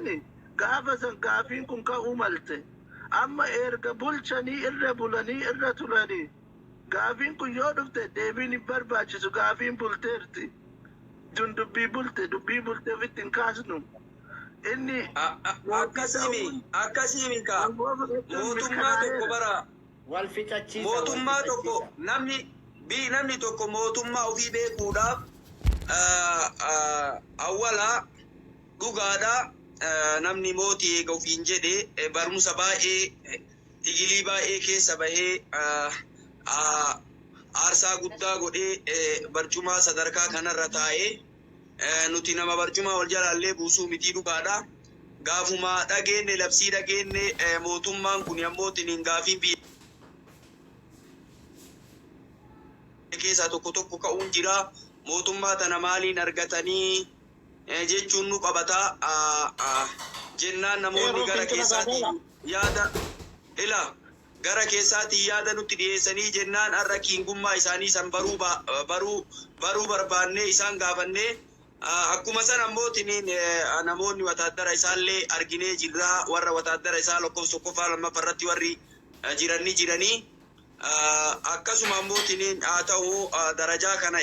sani gaafa san gaafiin kun ka'uu malte. Amma erga bulchanii irra bulanii irra turanii gaafiin kun yoo dhufte deebiin hin barbaachisu gaafiin bulteerti. Tun dubbii bulte dubbii bulte ofitti hin kaasnu. Inni mootii Akkasiimi ta'uun akkasiimi kaa aangoo fudhachuun mootummaa tokko mirkanaa'eera. bara Wal fixachiisa wal mootummaa tokko fixachiisa. namni bi namni tokko mootummaa ofii beekuudhaaf awwala dhugaadha namni mootii eega ofiin jedhe barumsa baay'ee tigilii baay'ee keessa bahee aarsaa guddaa godhee barcumaa sadarkaa kanarra taa'ee nuti nama barcumaa wal jalaallee buusuu mitii dhugaadha. Gaafuma dhageenne labsii dhageenne mootummaan kun ammoo tiniin gaafii biyya keessaa tokko tokko ka'uun jira. Mootummaa tana maaliin argatanii jechuun nu qabata jennaan namoonni Qeerroo gara fincila keessaatiin kaaseera. yaada ila gara keessaatiin yaada nutti dhiyeessanii jennaan har'a kiingummaa isaanii san baruu baruu baruu barbaannee isaan gaafannee akkuma san ammoo tiniin namoonni wataaddara isaallee arginee jirra warra wataaddara isaa lakkoofsa tokkoffaa lammaffaa irratti warri jiran ni jiranii akkasuma ammoo tiniin haa ta'u darajaa kana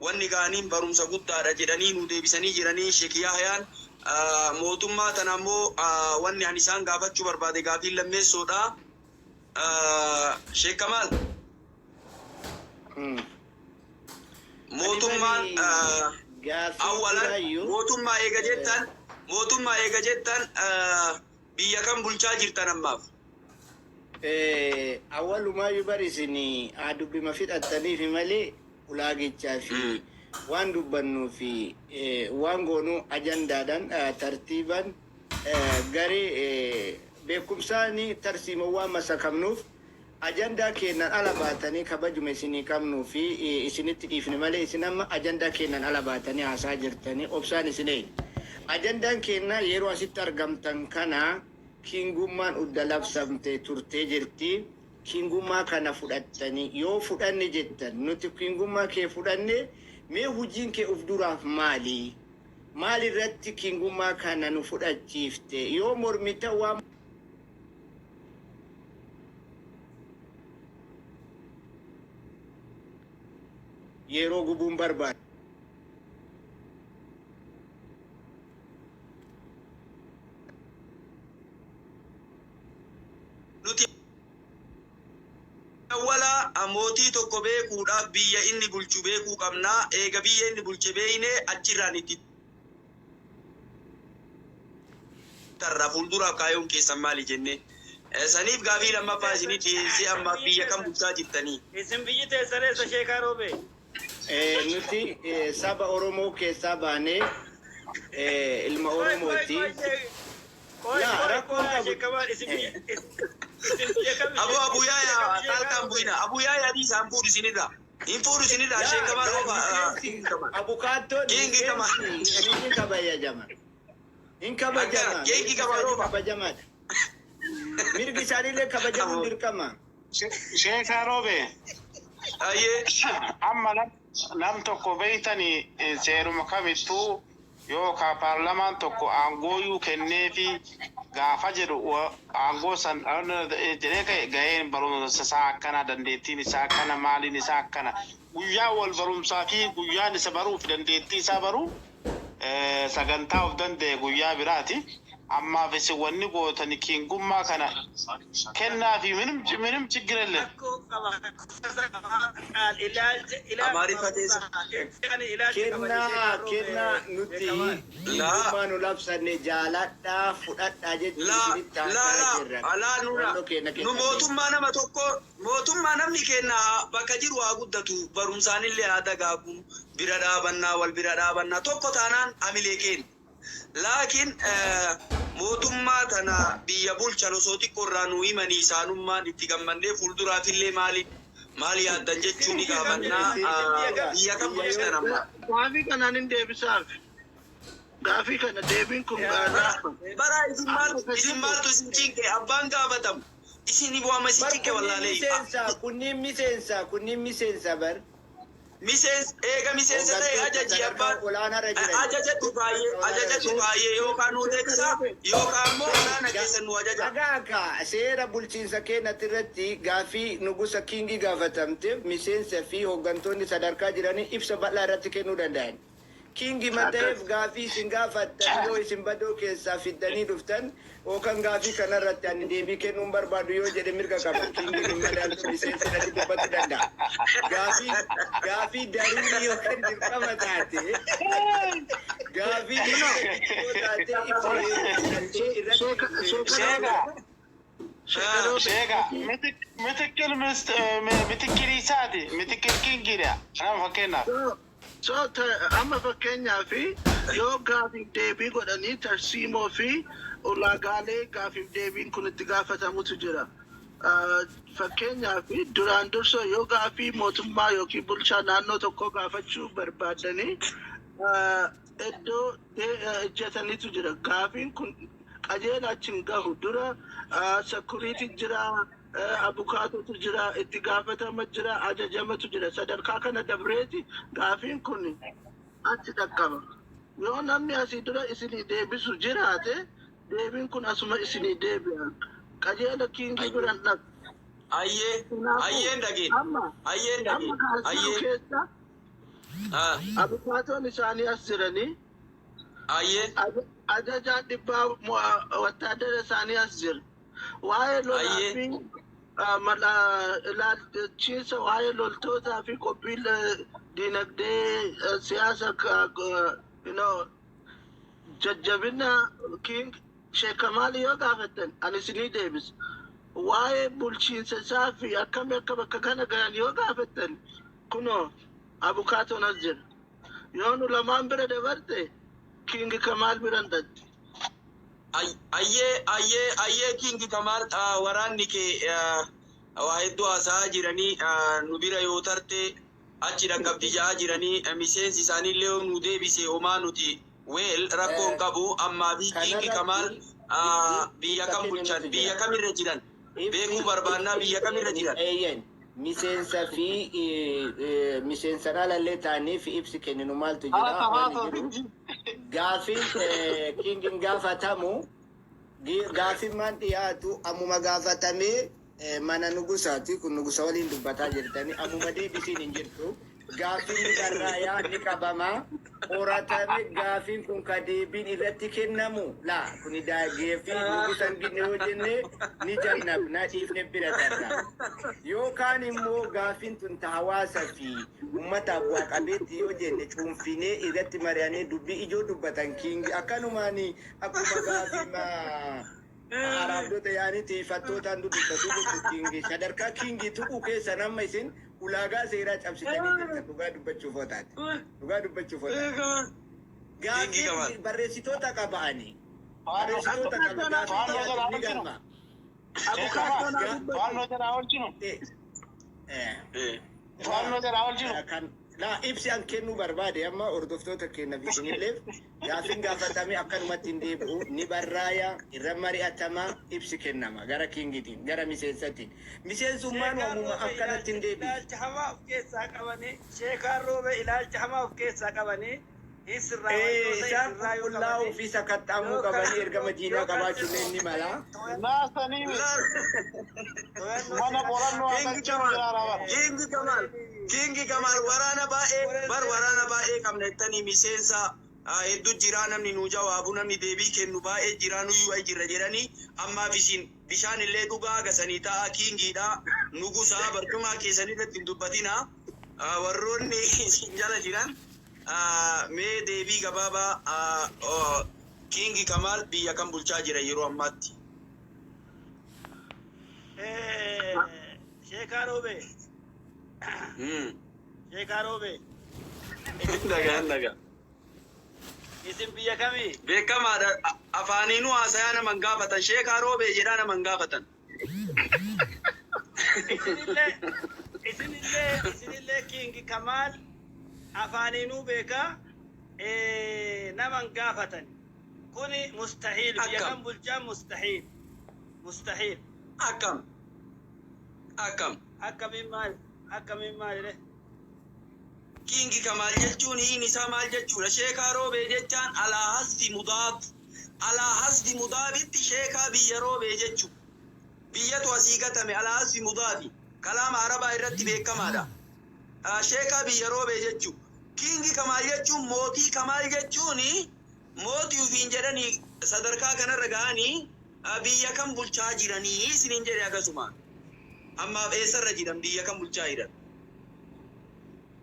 wanni ga'aniin barumsa guddaadha jedhanii nu deebisanii jiranii Sheek Yahyaan mootummaa tana ammoo wanni ani isaan gaafachuu barbaade gaafiin lammeessoodha. Sheek Kamaal Ani mootummaan bari gaaffii awwalan duraayyuu mootummaa eega jettan mootummaa eega jettan biyya kam bulchaa jirtan ammaaf? Awwalumaayyuu bari isin haa dubbima fixattaniifi malee ulaagichaa fi waan dubbannuu fi waan goonuu ajandaadhaan tartiibaan garee beekumsaan tarsiimoon waan masakamnuuf ajandaa keennan ala baatanii kabajuma isinii qabnuu fi isinitti dhiifne malee isin amma ajandaa keennan ala baatanii haasaa jirtanii obsaan isin eegna. Ajandaan keenya yeroo asitti argamtan kana kingummaan udda labsamte turtee jirti. Kingummaa kana fudhattanii yoo fudhanne jettan nuti kingummaa kee fudhanne mee hojiin kee uf duraaf maali? Maal irratti kingummaa kana nu fudhachiifte? Yoo mormita waan yeroo gubuun barbaadu. Nuti awwala mootii tokko beekuudhaaf biyya inni bulchu beekuu qabna. Eega biyya inni bulche beekne achirraan itti tarra fuulduraaf kaayoon keessan maali jenne. Saniif gaafii lammaffaa isinii dhiyeessee ammaaf biyya kam bulchaa jirtanii? Isin biyyi teessan eessa Sheekaa Roobee? Nuti saba Oromoo keessaa baanee ilma Qoy qoy Oromooti. qoy qoy Yaa qoy rakkoon qoy qabu. Sheekamaan isin biyya isin biyya kam Abu Abu isin biyya Yaaya kam Sheekaa taalkaan Roobee? bu'ina. Abu Yaaya dhiisa hin fuudhu isinirraa. Hin fuudhu isinirraa Yaa Sheek Kamaal Oofa. miseensi abukaattoon Kiingi Kamaal. miseensi ni kabajama. Hin Akkana kabajama. Kiingi Mirgi Kamaal isaanii Oofa. kabajamaadha. Mirgi isaaniillee kabajamuun dirqama. Sheekaa Roobee Ayyee. amma nam tokko beeytanii seeruma kamittuu yookaan paarlamaan tokko aangooyyuu kenneefi gaafa jedhu aangoo san jedhee ka'e gaheen barumsa isaa akkana dandeettiin isaa akkana maaliin isaa akkana guyyaa wal barumsaa fi guyyaan isa baruuf dandeettii isaa baruu sagantaa of danda'e guyyaa biraati. Ammaaf isin wanni gootani kingummaa kana kennaa fi minim minim ችግር የለም. Rakkoo qaba. Ilaalcha ilaalcha Amaariffa keessa. ani ilaalcha qaba Kennaa Sheekaa Roobee kennaa nuti Sheekamaan. Laa kingummaa nu labsanne jaaladhaa fudhadhaa jechuun laa isinitti laa haasaa laa jirra. laa nurra Wannoo keenya nu keessatti. mootummaa nama tokko mootummaa namni kenna bakka jiru haa guddatu barumsaanillee haa dagaagu bira dhaabannaa wal bira dhaabannaa tokko taanaan amilee keenya. Laakiin mootummaa tana biyya bulchan osoo xiqqoo irraa nu himanii isaanummaan itti gammannee fuulduraafillee maali maali yaaddan jechuun ni Isin biyya kam gaafannaa isin biyya kam biyya kam Biyya bulchitan yoo amma. Gaafii kanaan hin deebisaaf. Gaafii kana deebiin kun gaafa. Bara isin Amma maaltu ka isin jiru maaltu isin cinqe abbaan gaafatamu isin waama isin Bar cinqe kunniin wallaalee. miseensa kunniin miseensa kunniin miseensa bar. Miseensa eega miseensa ta'e Hooggantoota ajaji sadarkaa abbaan olaanaarra jiran. Ajajatu baay'ee, ajajatu baay'ee, yookaan nu teeksisaa yookaan immoo waraana keessan nu ajaja. Dhagaa akka seera bulchiinsa keenyatti irratti gaaffii nugusa kingii gaafatamteef miseensa fi hooggantoonni sadarkaa jiranii ibsa bal'aa irratti kennuu danda'an. Kingi mata'eef gaaffii isin gaafattan yoo isin badoo keessaa fiddanii dhuftan yookaan gaaffii kanarratti ani deebii kennuu hin barbaadu yoo jedhe mirga qaba. Kingi hin madaaltu, miseensi irratti dubbachuu danda'a. Gaaffii daruurii yookaan dirqama taate, gaaffii dirqama taate ibsa irratti. Sheeka, sheeka, mitikil mitikil isaati, mitikil kingiidha. Nama fakkeenyaaf. So amma fakkeenyaaf yoo gaafiif deebii godhanii, tarsiimoo fi ulaagaalee gaafiif deebiin kun itti gaafatamutu jira. Fakkeenyaaf duraan dursa yoo gaafii mootummaa yookiin bulchaa naannoo tokkoo gaafachuu barbaadanii, iddoo ejjetaniitu jira. Gaafiin kun qajeela achi hin gahu dura security jira, abukaatotu jira, itti gaafatama jira, ajajamatu jira. Sadarkaa kana dabreeti gaafiin kun achi dhaqqaba. Yoo namni asii dura isinii deebisu jiraate, deebiin kun asuma isinii deebi'a. Qajeela kingii biran dhaqu. Ayyee, ayyeen dhageen. Amma Ayyeen amma dhageen. kaasuu keessa abukaatoon isaanii as jiranii, ajajaa dhibbaa wattaadara isaanii as jira. Waa'ee lolaa fi ilaalchiinsa waa'ee loltootaa fi qophii dinagdee, siyaasa, jajjabina king Sheekamaal yoo gaafattan ani isinii deebisa. Waa'ee bulchiinsa isaa fi akkamii akka bakka kana gahan yoo gaafattan, kunoo abukaatoon as jira. Yoo nu lamaan bira dabarte, king Kamaal biran dhaqxi. Ayyee, ayyee, ayyee, king Kamaal, waraanni kee waa hedduu haasa'aa jiranii, nu bira yoo tarte achi dhaqqabdi ja'aa jiranii, miseensi isaanii illee yoo nu deebise homaa nuti weel rakkoon qabu. Ammaa fi king Kamaal biyya kam bulchan, biyya kamirra jiran beekuu barbaannaa, biyya kamirra jiran? Eeyyen, miseensa fi miseensa alallee ta'anii fi ibsi kenninu maaltu jira? Wanni jiru gaafiin kingin gaafatamu, gaafiin maan dhiyaatu ammuma gaafatamee, mana nugusaati kun, nugusa waliin dubbataa jirtani, ammuma deebisiin hin jirtu. Gaafiin ni barraayaa, ni qabama, qoratame. Gaafiin kun ka deebiin irratti kennamu laa kuni daagee fi nugusa hin ginne yoo jenne ni jannabna, dhiifne bira tarra. Yookaan immoo gaafiin tun ta hawaasa fi ummataaf bu'aa qabeetti yoo jenne, cuunfinee irratti mari'annee dubbii ijoo dubbatan. Kingi akkanumaan akkuma gaafii araabdota yaanii tiifattootaan dubbatu jechuudha. Kingi sadarkaa kingi tuquu keessa amma isin ulaagaa seeraa cabsitanii jirtan, dhugaa dubbachuuf yoo taate. Dhugaa dubbachuuf yoo taate. Kingi Kamaal. Gaafiin barreessitoota qaba'anii. Barreessitoota qaba, gaafiin dhiyaatu ni galma. Abukaatoon haa dubbatu. To'annoo jalaa oolchinu. To'annoo jalaa oolchinu. Kan laa ibsi an kennuu barbaade amma hordoftoota keenya fi isinilleef, gaafiin gaafatame akkanumatti hin deebi'u, ni barraaya, irra mari'atama, ibsi kennama gara kingitiin, gara miseensatiin. Miseensummaan waamuma akkanatti hin deebi'u. Ilaalcha hamaa of keessaa qabanii, Sheekaan Roobe ilaalcha hamaa of keessaa qabanii hin sirraa. Isaan qulqullaa'uu fi sakatta'amuu qabanii, ergama diinaa qabaachuun ni mala. Naasanii mana qorannoo Kingi agarsiisu Kamaal, jira bara. Kingi Kamaal, Kingi Kamaal, waraana baay'ee bar, waraana baay'ee qabna jettanii, miseensa hedduu jira, namni nuu jawaabu, namni deebii kennu baay'ee jira, nuyyuu ay jirra jedhanii. Ammaaf isin bishaan illee dhugaa gasanii ta'a, kingiidha, nugusaa barcumaa keessan irratti hin dubbatina. Warroonni isin jala jiran, mee deebii gabaabaa, Kingi Kamaal biyya kam bulchaa jira yeroo ammaatti? Sheekaa Roobe. Sheekaa Roobe. Dhagaa, dhagaa. Isin biyya kamii? Beekamaadha, afaaniinuu haasayaa nama hin gaafatan, Sheekaa Roobee jedhaa nama hin gaafatan. Isinillee King Kamaal afaaniinuu beekaa, nama hin gaafatan. Kuni mustahiil, biyya Akkam? kam bulchaa, mustahiil. Mustahiil. Akkam, akkam? Akkamiin maal? Akkamiin maalire? King Kamaal jechuun hiin isaa maal jechuudha? Sheekaa Roobee jechaan alaa hasfi mudaaf. Alaa hasfi mudaafitti sheekaa biyya Roobee jechu. Biyyatu asii gatame alaa hasfi mudaafi. Kalaama Arabaa irratti beekamaadha. Sheekaa biyya Roobee jechu. King Kamaal jechuun mootii Kamaal jechuun mootii ufiin jedhanii sadarkaa kanarra ga'anii biyya kam bulchaa jiranii isiniin jedhe akkasuma. Ammaaf eessarra jiran, biyya kam bulchaa jiran?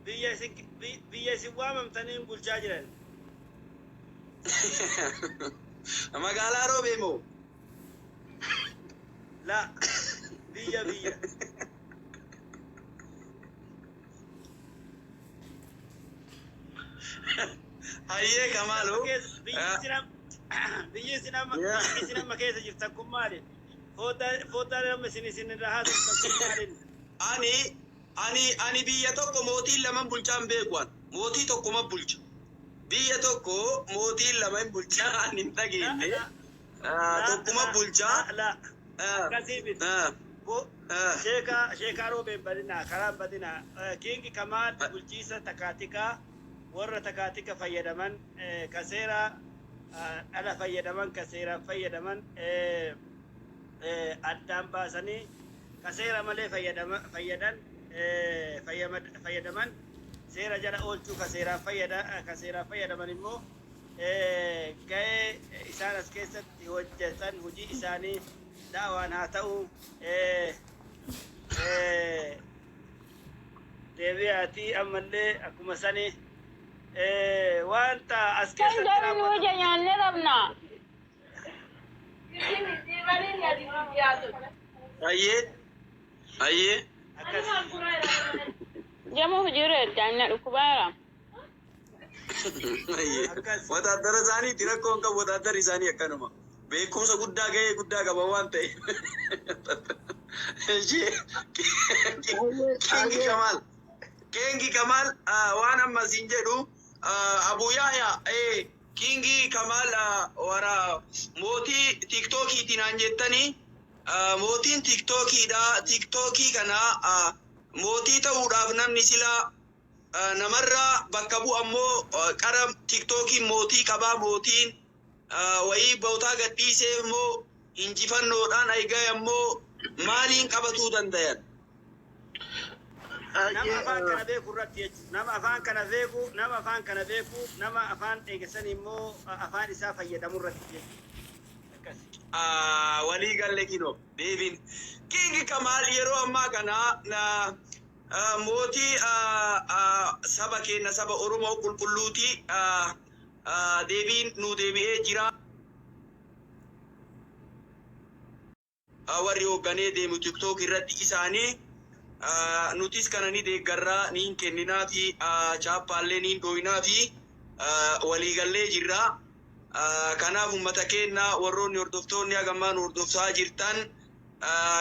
Biyya isin waamamtaniin bulchaa jiran. Magaalaa Roobee moo? La, biyya. Hayyee Kamaalu. Biyyi isin amma keessa jirtan kun maali? Foddaan amma isin irraa haasoftan kun maali? Ani biyya tokko mootiin lama bulchaan beeku an. Mootii tokkoma bulcha. Biyya tokko mootiin lama hin bulchaa ani hin dhageenye. Tokkuma bulchaa. La, akkasii miti. Sheekaa Roobeen badinaa, karaan badinaa. King Kamaal bulchiisa takaatikaa, warra takaatika fayyadaman, ka seera dhala fayyadaman, ka seeraan fayyadaman addaan baasanii, ka seera malee fayyadan fayyadaman seera jala oolchuu, ka seeraan fayyadaman immoo ga'ee isaan as keessatti hojjetan, hojii isaanii da'waan haa ta'u, deebi'aatii ammallee akkuma sani wanta as Kan keessatti jarri nu raawwatamu. ija nyaannee rabna. Hayyee. Hayyee. Akkas. Jamu hojiirra daa'imna dhukkubaara. Hayyee. Akkas. Wataadara isaaniitti rakkoon qabu, wataaddarri isaanii akkanuma. Beekumsa guddaa, gahee guddaa qaba waan ta'eef. Ishee King Kamaal. King Kamaal, waan amma siin jedhu, Abu Yahya, King Kamaal, wara mootii Tiktookiitiin naan jettanii, mootiin Tiktookiidha. Tiktookii kana mootii ta'uudhaaf namni silaa namarraa bakka bu'u ammoo qara Tiktookiin mootii qabaa, mootiin wayii bootaa gadhiisee immoo injifannoodhaan ayigee ammoo maaliin qabatuu dandayan? Nama afaan kana beeku irratti jechuudha. Nama afaan kana beeku, nama afaan kana beeku, nama afaan eegisan immoo afaan isaa fayyadamu irratti jechuudha. Akkas. Walii galle kinoo deebiin. King Kamaal yeroo ammaa kana mootii saba keenya, saba Oromoo qulqulluuti, deebiin nu deebi'ee jira. Warri hoogganee deemu TikTok irratti isaanii, nutis kana ni deeggarraa, ni hin kenninaa fi chaappaallee ni hin dhooyinaa fi waliigallee jirra. Kanaaf uummata keenya, warroonni hordoftoonni hagammaan hordofaa jirtan,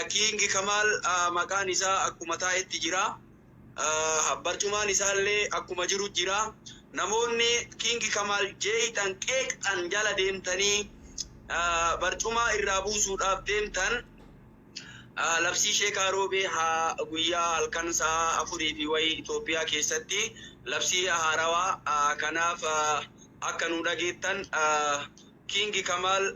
King Kamaal maqaan isaa akkuma taa'etti jira. Barcumaan isaallee akkuma jiru jira. Namoonni King Kamaal jeeyxan, qeeqxan, jala deemtanii barcumaa irraa buusuudhaaf deemtan, labsii Sheekaa Roobee haa guyyaa halkan sa'a 4 fi wayii Itoophiyaa keessatti labsii haarawaa, kanaaf akka nu dhageettan King Kamaal.